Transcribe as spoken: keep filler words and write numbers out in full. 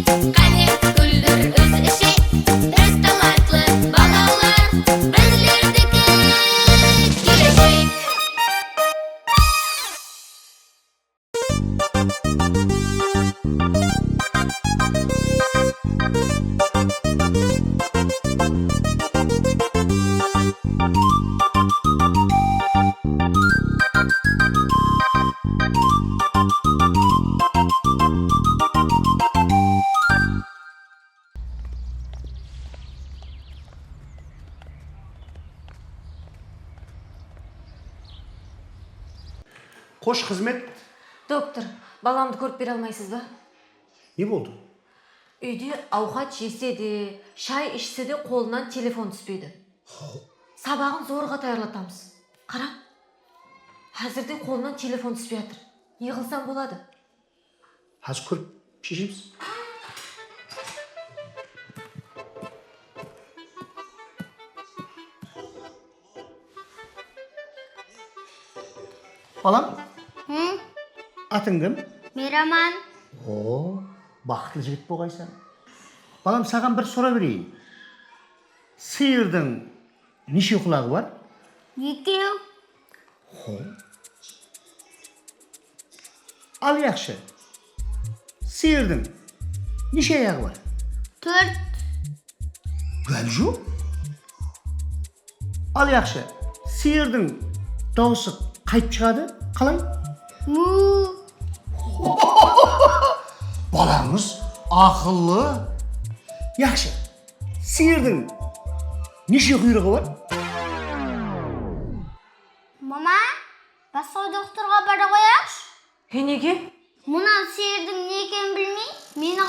Qáne, kúldir, úz ishek, biz talantlı balalar, bizlerdiki keleshek. Xosh xızmet. Doktor, balamdı kórip bere almaysız ba? Ne boldı? Úyde awqat jese de, shay ishse de qolınan telefon túspeydi. Sabaǵın zorǵa tayarlatamız. Qarań, házir de qolınan telefon túspey atır. Ne qılsam boladı? Házir kórip sheshemiz. Balam, atıń kim? Meyraman. O, baxıtlı jigit bolǵaysań. Balam, saǵan bir soraw bereyin. Sıyırdıń neshe qulaǵı bar? Ekew. Ho. Al, yaqshı. Sıyırdıń neshe ayaǵı bar? Tórt. Gáp joq. Al, yaqshı. Sıyırdıń dawısı qaytıp shıǵadı? Qalay? Mu. Balańız aqıllı. Yaqshı. Sıyırdıń neshe quyrıǵı bar? Mama, basqa doktorǵa bara qoyayıqshı. He, nege? Mına sıyırdıń ne ekenin bilmey, meni